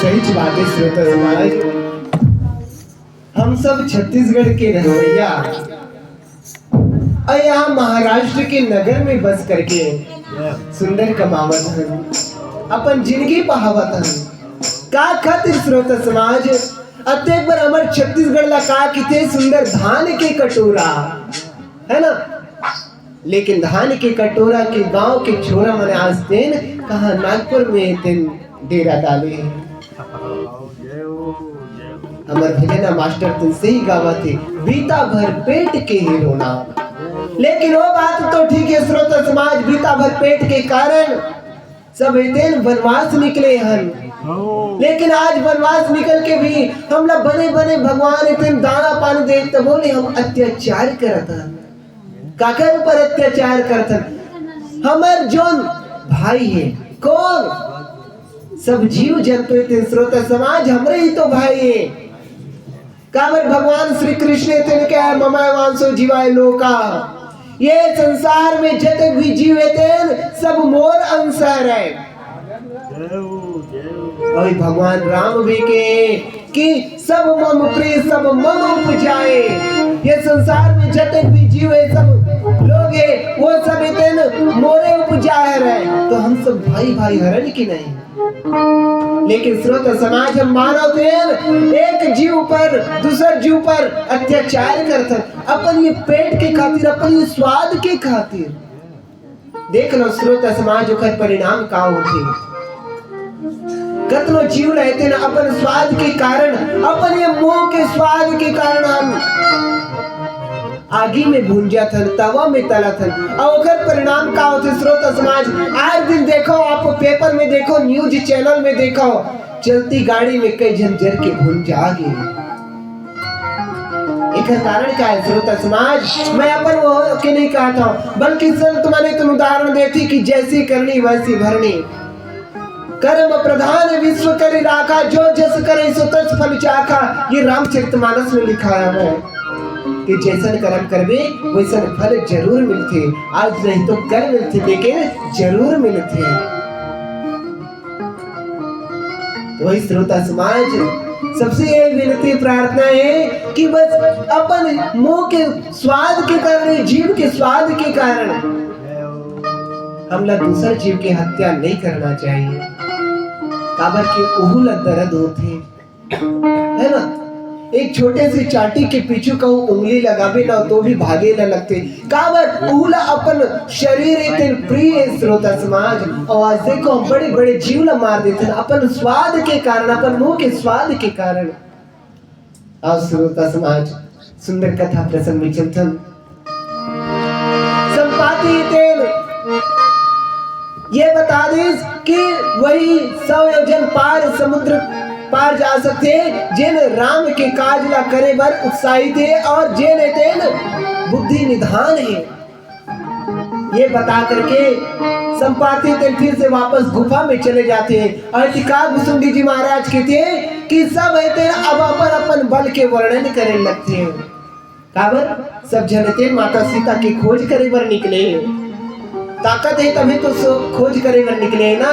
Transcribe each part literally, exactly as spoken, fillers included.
सही बात है श्रोता समाज, हम सब छत्तीसगढ़ के रहवैया और यहाँ महाराष्ट्र के नगर में बस करके सुंदर कमावत हन, अपन जिंदगी बहावत हन। का खातिर श्रोता समाज, अतेक बर हमर छत्तीसगढ़ ला का किथे सुंदर धान के कटोरा, है ना? लेकिन धान के कटोरा के गांव के छोरा मन आज तेन कहाँ नागपुर में तेन डेरा डाले हे। हमर भजन मास्टर तुमसे ही गावत हे, बीता भर पेट के ही रोना। लेकिन वो बात तो ठीक है श्रोता समाज, बीता भर पेट के कारण सब एतेन वनवास निकले हन। लेकिन आज वनवास निकल के भी हमला बने बने भगवान एतेन दाना पानी दे, तभो ले हम अत्याचार करत हन। काकर ऊपर अत्याचार करत हन? हमर जोन भाई है, कौन? सब जीव जंतु एतेन श्रोता समाज हमरे ही तो भाई है। काबर भगवान श्री कृष्ण एतेन कहे, ममैवांसो जीवाय लोका, ये संसार में जतक भी जीव एतेन सब मोर अंश हरय। अउ भगवान राम भी कहे कि सब मम प्रिय, सब मम उपजाए। ये संसार में जतक भी जीव है, सब लोग है, वो सब एतेन मोरे उपजाए हरय। तो हम सब भाई भाई हरन कि नहीं? लेकिन श्रोता समाज, हम मानव तेन एक जीव पर दूसर जीव पर अत्याचार करथन, अपन ये पेट के खातिर, अपन ये स्वाद के खातिर। देख लो श्रोता समाज, ओकर परिणाम का होथे। कतनो जीव रहते ना, अपन स्वाद के कारण, अपन ये मोह के स्वाद के कारण हम आगी में भूंजत हन, तवा में तलत हन। अउ ओकर परिणाम का होथे श्रोता समाज? आए दिन देखो, आप पेपर में देखो, न्यूज चैनल में देखो, चलती गाड़ी में कई झन जर के भूंजा गे। एकर कारण का है श्रोता समाज? मैं अपन वो के नहीं कहत हूँ, बल्कि संत माने तुम उदाहरण देती कि जैसी करनी वैसी भरनी। कर्म प्रधान विश्व करि राखा, जो जस करे सो तस फल चाखा। ये रामचरितमानस में लिखाया है कि जैसन कर्म करबे वैसन फल जरूर मिलथे। आज नहीं तो कल मिलथे, लेकिन जरूर मिलथे। तो वही श्रोता समाज, सबसे ये विनती प्रार्थना है कि बस अपन मुंह के स्वाद के कारण, जीभ के स्वाद के कारण हमला दूसर जीव के हत्या नहीं करना चाहिए। काबर के ओहू ला दर्द होथे, है ना? एक छोटे से चाटी के पीछू कहूँ उंगली लगाबे ना, तो भी भागे ला लगथे। काबर? ओहू ला अपन शरीर एतेन प्रिय हे, श्रोता समाज। अउ आज देखो, हम बड़े-बड़े जीव ला मार देथन अपन स्वाद के कारण, अपन मुंह के स्वाद के कारण। अउ श्रोता समाज, सुंदर कथा प्रसंग में चलथन। संपाति तेन ये बता दिस कि वही सौ योजन पार समुद्र पार जा सकथे, जेन राम के काज ला करे बर उत्साहित हे अउ जेन एतेन बुद्धि निधान हे। ये बता करके संपाति तेन फिर से वापस गुफा में चले जाथे। अउ एती का भुसुंडी जी महाराज कथे कि सब एतेन अब अपन अपन बल के वर्णन करे लगथे। काबर? सब झन एतेन माता सीता के खोज करे बर निकले हे। ताकत हे तभे तो सो-, खोज करे बर निकले हे ना।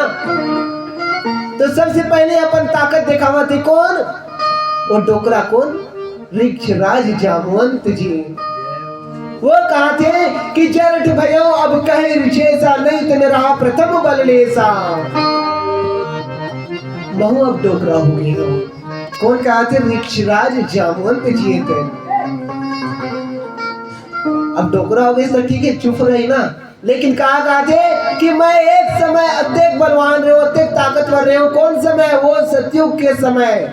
तो सबसे पहले अपन ताकत देखावत हे कोन? वो डोकरा कोन? ऋक्षराज जामवंत जी। वो कहत हे कि जरठ भयो अब कहे ऋषेसा, नहीं तन रहा प्रथम बल लेसा। महू अब डोकरा हो गे हंव। कोन कहत हे? ऋक्षराज जामवंत जी हे तेन। अब डोकरा हो गे तो ठीक हे, चुप रही ना, लेकिन का कहत हे कि मैं एक समय अतेक बलवान रहेंव, अतेक ताकतवर रहेंव। कोन समय? वो सतयुग के समय,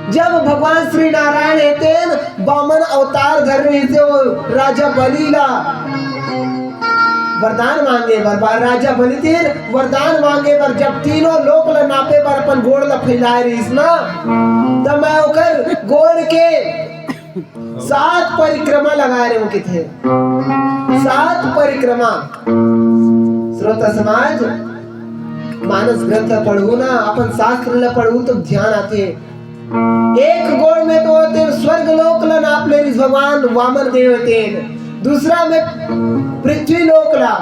जब भगवान श्री नारायण हे तेन बामन अवतार धरे रहिस हे, वो राजा बलि ला वरदान मांगे बर, बा-, राजा बलि तेन वरदान मांगे बर, जब तीनों लोक ला नापे बर अपन गोड़ ला फैलाए रहिस ना, त मैं ओकर गोड़ के सात परिक्रमा लगाए रहेंव कथे। सात परिक्रमा। श्रोता समाज, मानस ग्रंथ पढ़हू ना, अपन शास्त्र ला पढ़हू तो ध्यान आथे। एक गोड़ में तो तेन स्वर्ग लोक ला नाप ले रहिस भगवान वामन देव तेन, दूसरा में पृथ्वी लोक ला,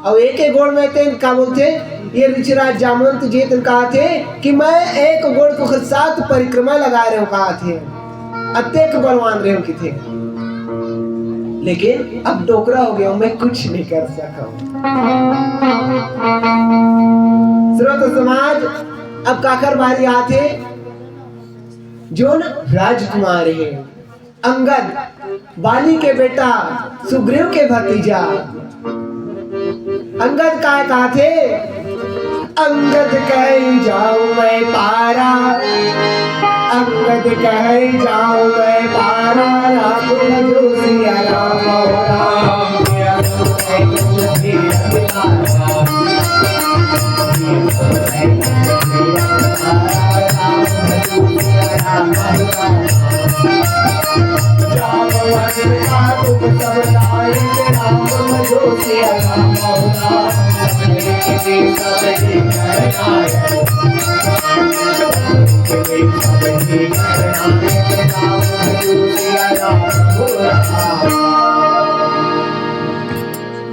अउ एक एक गोड़ में तेन का बोलथे, ये ऋषिराज जामवंत जी तेन कहाथे कि मैं एक गोड़ के ओखर साथ परिक्रमा लगाए रहेंव कहाथे, अतेक बलवान रहेंव कहिथे, लेकिन अब डोकरा हो गेंव, मैं कुछ नहीं कर सकंव। श्रोता समाज, अब काकर बारी आथे, जोन राजकुमार हे। अंगद, बाली के बेटा, सुग्रीव के भतीजा। अंगद काय कहाथे? अंगद कहे जाऊं मैं पारा, अंगद कहे जाऊं मैं पारा, राम भजो सिया राम हो राम।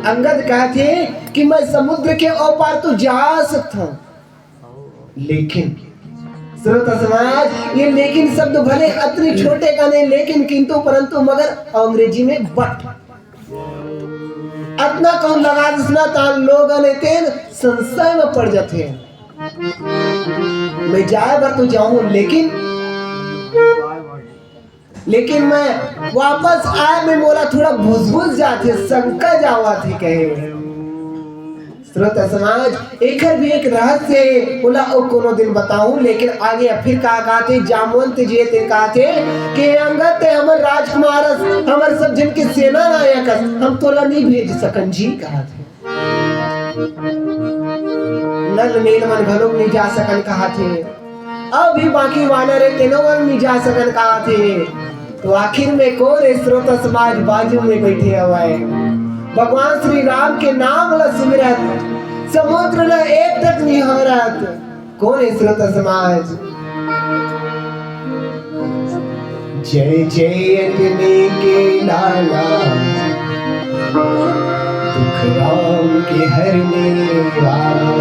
अंगद कहाथे कि मैं समुद्र के ओ पार तो जा सकथंव, लेकिन श्रोता समाज, ये लेकिन शब्द भले अतने छोटे कन हे, लेकिन किंतु परंतु मगर अंग्रेजी में but। अतना कहूं लगा देस ना, त लोगन एतेन संशय में पड़ जाथे। मैं जाए बर तो जाहूं, लेकिन लेकिन मैं वापस आए में मोला थोड़ा भुजभुज जाथे, शंका जावत हे कहे। श्रोता समाज, एकर भी एक रहस्य हे, ओला अउ कोनो दिन बताहूं, लेकिन आगे अब फिर का कहाथे, जामवंत जी तेन कहाथे कि अंगद तें हमर राजकुमार अस, हमर सब झन के सेना नायक अस, हम तोला नहीं भेज सकन जी कहाथे। नल नील मन घलोक नहीं जा सकन कहाथे। अभी बाकी वानर हे, तेनो मन नहीं जा सकन कहाथे। तो आखिर में कोन हे श्रोता समाज बाजू में बइठे हवय? भगवान श्री राम के नाम ला सुमिरत, समुद्र ला एक टक निहारत, कोन हे श्रोता समाज? जय जय अंजनी के लाला, दुख राम के हरने वाला।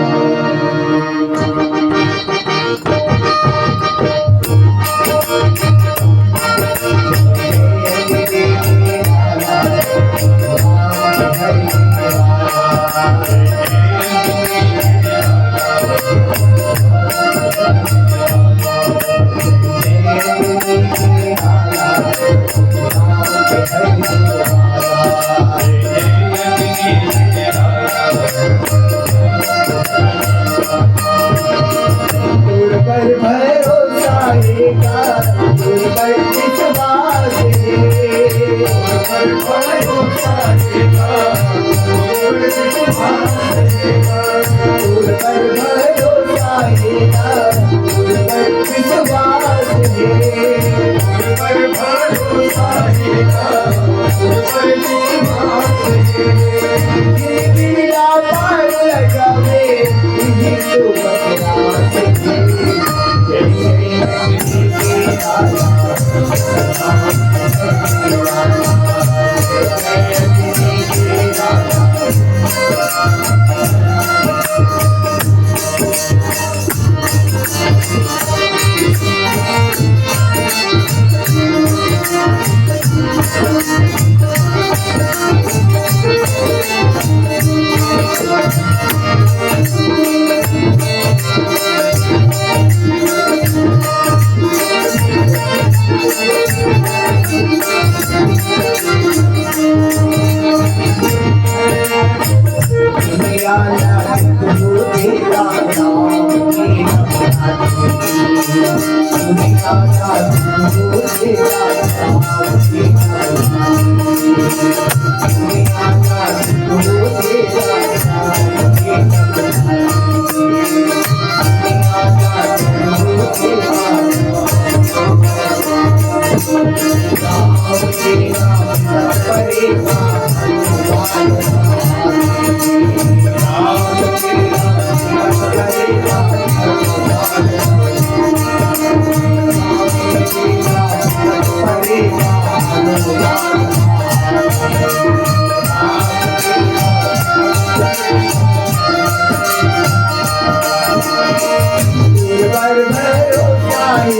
भरोसा है,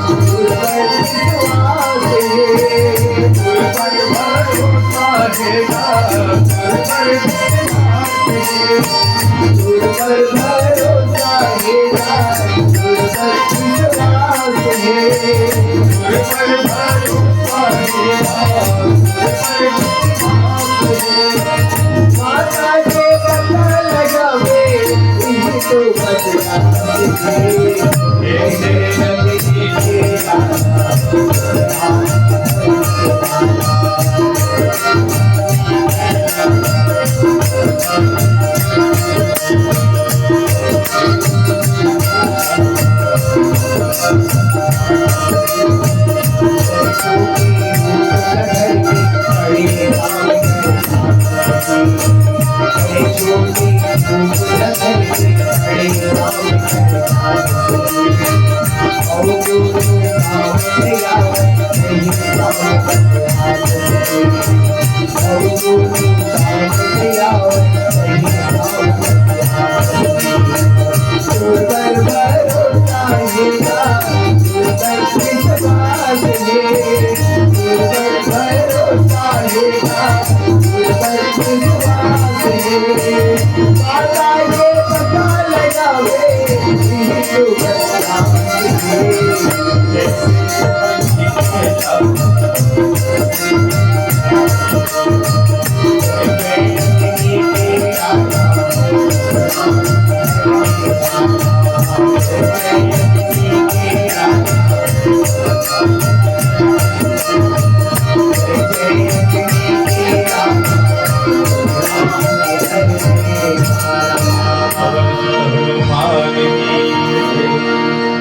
गुरु पर विश्वास है, गुरु पर भरोसा है, गुरु पर विश्वास है, गुरु पर भरोसा है, गुरु पर विश्वास है, गुरु पर भरोसा है, गुरु पर विश्वास है। माता के पता लगावे, इही तो बदला है।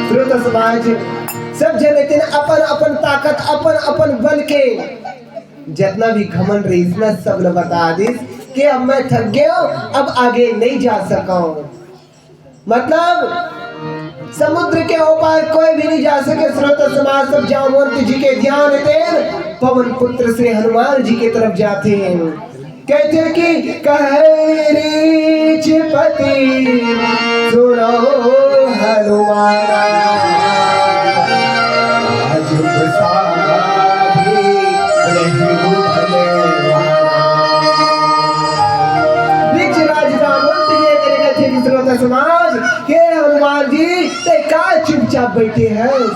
श्रोता समाज, सब झन एतिन अपन अपन ताकत, अपन अपन बल के जतना भी घमंड रहिस ना, सब ल बता दिस कि अब मैं थक गयो, अब आगे नहीं जा सकव। मतलब समुद्र के ओ पार कोई भी नहीं जा सके। श्रोता समाज, सब जामवंत जी के ध्यान तेन पवन पुत्र श्री हनुमान जी के तरफ जाथे। कहथे कि कहै रीछपति सुनो हनुमाना, अजब सारथी रहिउ बलवाना। रीछराज जामवंत जी करेगा थे कि श्रोता समाज, के हनुमान जी, ते का चुपचाप बैठे हस?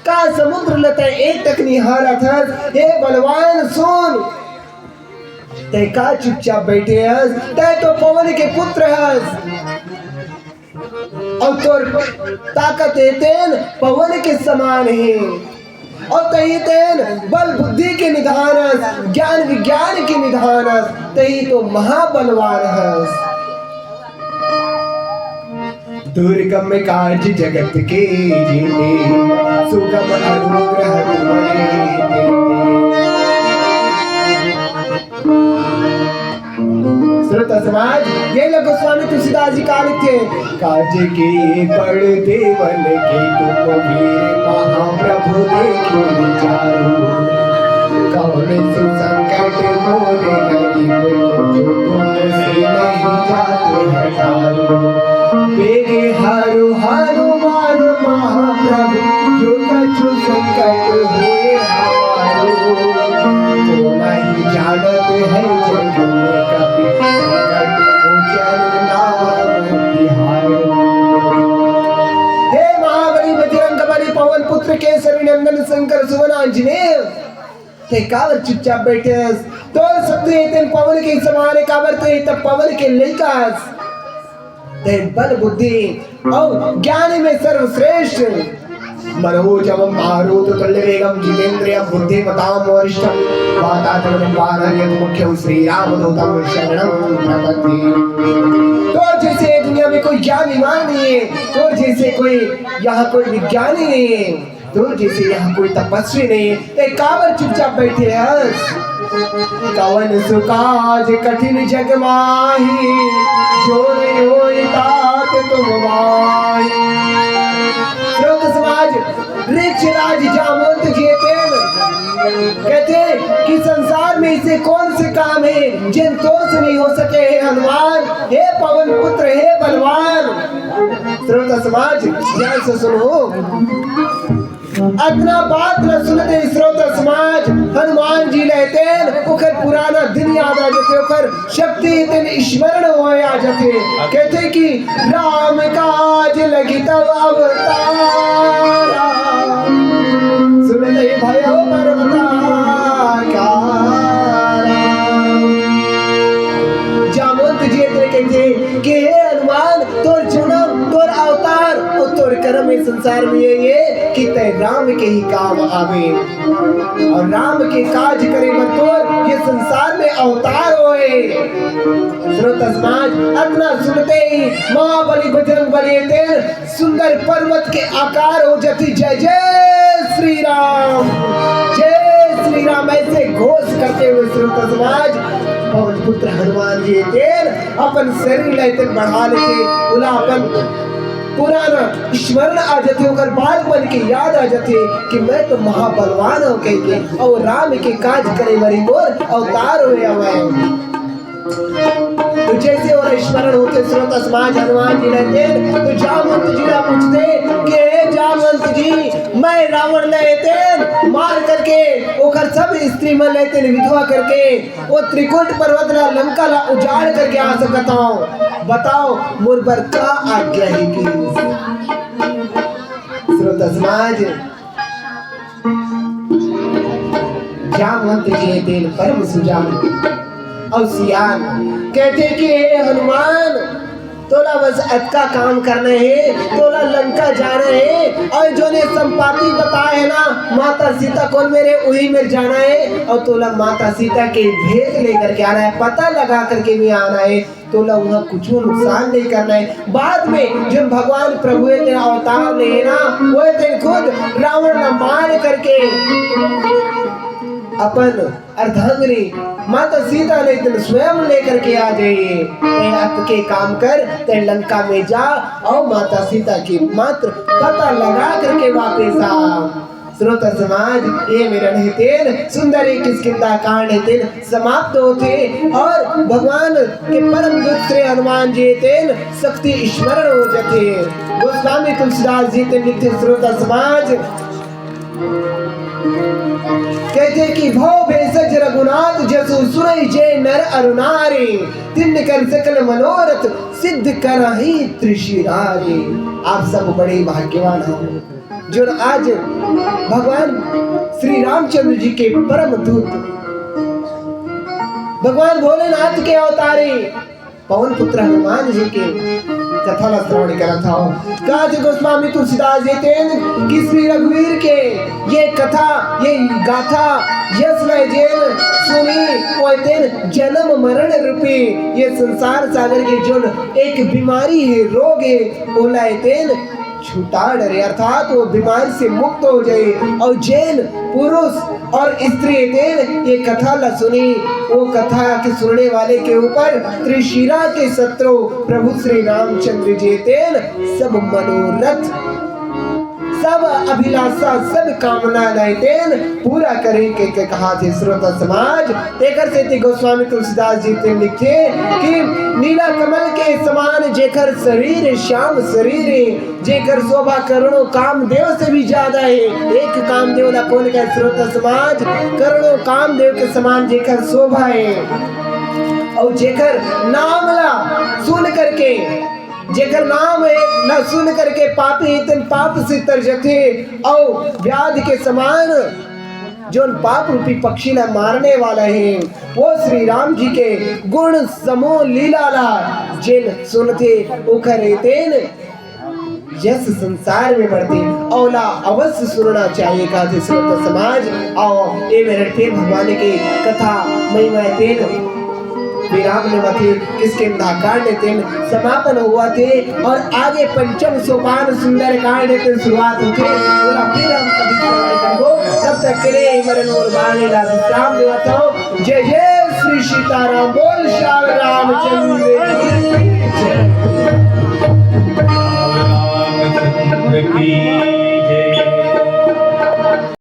का समुद्र ल तैं एक टकनी हारत हस? हे बलवान, सुन, तैं का चुपचाप बैठे हस? तैं तो पवन के पुत्र हस, अउ तोर ताकत हे तेन पवन के समान हे, अउ तहीं तेन बल बुद्धि के निधान हस, ज्ञान विज्ञान के निधान हस, तहीं तो महाबलवान हस। दुर्गम काज जगत के जेते, सुगम अनुग्रह तुम्हरे तेते। श्रोता समाज, ये लो गोस्वामी तुलसीदास जी का लिखे। काज के बड़ देवन के तुम वीर महाप्रभु देखो विचारो। कौन सो संकट मोर गरीब को जो तुमसे नहीं जाते हैं टारो। मेरे हरु हनुमान महाप्रभु, जो कछु संकट होए हमारो। को नहीं जानत है जग में कपि, संकट मोचन नाम तिहारो। हे महाबली बजरंग बली, पवन पुत्र केसरी नंदन शंकर सुवन आंजनेय, तैं काबर चुपचाप बैठे हस? तोर शक्ति हे तेन पवन के समान हे, काबर तैं त पवन के लइका हस। तैं बल बुद्धि अउ ज्ञान में सर्वश्रेष्ठ। मनोजवम मारुत तुल्य वेगम जितेंद्रियम बुद्धिमताम वरिष्ठम। वातात्मजम वानर यत मुख्यम श्री राम दूतम शरणम प्रपद्ये। तोर जैसे दुनिया में कोई ज्ञानीमान नहीं है, तोर जैसे कोई यहाँ कोई विज्ञानी नहीं है। तोर जैसे यहाँ कोई तपस्वी नहीं, तैं काबर चुपचाप बैठे हस? कवन सो काज कठिन जग माही, जो नहीं होई तात तुम माही। श्रोता समाज, रीछराज जामवंत जी तेन कहथे कि संसार में ऐसे कौन से काम हे जेन तोर से नहीं हो सके, हे हनुमान, हे पवन पुत्र, हे बलवान। श्रोता समाज, ध्यान से सुनो। अतना बात ल सुनते ही श्रोता समाज, हनुमान जी ल एतेन ओकर पुराना दिन याद आ जाथे, ओकर शक्ति एतेन स्मरण होए आ जाथे। कहथे कि राम काज लगी तब अवतारा। सुनते ही भयो पर्वताकारा। जामवंत जी एतेन कहथे कि हे हनुमान, तोर जन्म, तोर अवतार अउ तोर कर्म ए संसार में ये, ये कि तैं राम के ही काम आवे अउ राम के काज करे बर तोर ये संसार में अवतार होए। श्रोता समाज, अतना सुनते ही महाबली बजरंग बली एतेन सुंदर पर्वत के आकार हो जाथे। जय जय श्री राम, जय श्री राम, ऐसे घोष करते हुए श्रोता समाज, पवन पुत्र हनुमान जी एतेन अपन शरीर ला एतेन बढ़ा लेथे, ओला अपन पुराना स्मरण आ जाथे, ओकर बालपन के याद आ जाथे कि मैं तो महाबलवान हूँ कह के, अउ राम के काज करे बर ही मोर अवतार होए हवय। तो जैसे ओला स्मरण होथे श्रोता समाज हनुमान जी ल एतेन, तो जामवंत जी ला पूछथे कि हे जामवंत जी, मैं रावण ल एतेन मार करके, ओकर सब स्त्री मन ल एतेन विधवा करके, वो त्रिकुट पर्वत ला, लंका ला उजाड़ करके आ सकत हूँ, बताओ मोर बर का आज्ञा हे कि? श्रोता समाज, जामवंत जी एतेन परम सुजान अउ सियान, कहथे कि हे हनुमान, तोला बस अतका काम करना हे, तोला लंका जाना हे, अउ जोन ए संपाति बताए हे ना, माता सीता कोन मेर हे, उही मेर जाना हे, अउ तोला माता सीता के भेद लेकर के आना हे, पता लगा करके भी आना हे। तोला उहाँ कुछू नुकसान नहीं करना हे। बाद में जब भगवान प्रभु एतेन अवतार ले हे ना, वो एतेन खुद रावण ला मार करके अपन अर्धांगिनी माता सीता ल एतेन स्वयं लेकर के आ जाही। तैं अतके काम कर, तैं लंका में जा अउ माता सीता के मात्र पता लगा करके वापस आ। श्रोता समाज, ए मेरन एतेन सुंदर ए किष्किंधा कांड एतेन समाप्त होथे अउ भगवान के परम दूत श्री हनुमान जी एतेन शक्ति स्मरण हो जाथे। गोस्वामी तुलसीदास जी एतेन लिखथे, श्रोता समाज, कहथे कि भव भेषज रघुनाथ जसु सुनहि जे नर अरु नारी, तिनकर सकल मनोरथ सिद्ध करहि त्रिशिरारी। आप सब बड़े भाग्यवान हो, जोन आज भगवान श्री रामचंद्र जी के परम दूत, भगवान भोलेनाथ के अवतारी पवन पुत्र हनुमान जी के कथा ला श्रवण करत हव। कहथे गोस्वामी तुलसीदास जी एतेन कि श्री रघुवीर के ये कथा, ये गाथा, यस ल जेन सुनही, वो एतेन जन्म मरण रूपी ये संसार सागर के जोन एक बीमारी हे, रोग हे, ओला एतेन छुटा डरे, अर्थात वो बीमारी से मुक्त हो जाही। अउ जेन पुरुष अउ स्त्री एतेन ये कथा ला सुनही, वो कथा के सुनने वाले के ऊपर त्रिशिरा के शत्रु प्रभु श्री रामचंद्र जी एतेन सब मनोरथ, सब अभिलाषा, सब कामना ला एतेन पूरा करही कहिके कहथे श्रोता समाज। तेकर सेती गोस्वामी तुलसीदास जी एतेन लिखथे कि नीला कमल के समान जेकर शरीर, श्याम शरीर, जेकर शोभा करोड़ों कामदेव से भी ज्यादा हे। एक कामदेव ला कोन कहे श्रोता समाज, करोड़ों कामदेव के समान जेकर शोभा हे। अउ जेकर नाम ला सुन करके, जेकर नाम हे, ला सुन करके पापी एतेन पाप से तर जथे, अउ व्याध के समान जोन पाप रूपी पक्षी ला मारने वाला हे, वो श्री राम जी के गुण समूह लीला ला जेन सुनथे, ओकर एतेन यस संसार में बढ़थे, ओला अवश्य सुनना चाहिए, कहथे श्रोता समाज। अउ ए मेरन फेर भगवान के कथा महिमा एतेन विराम लेवत हे, किष्किंधा कांड एतेन समापन होवत हे, अउ आगे पंचम सोपान सुंदर कांड एतेन शुरुआत होथे। ओला फिर हम कभी श्रवण करबो, तब तक के लिए ए मेरन मोर बाणी ला विश्राम देवत हूँ। जय जय श्री सीताराम, बोल श्याम रामचंद्र की जय।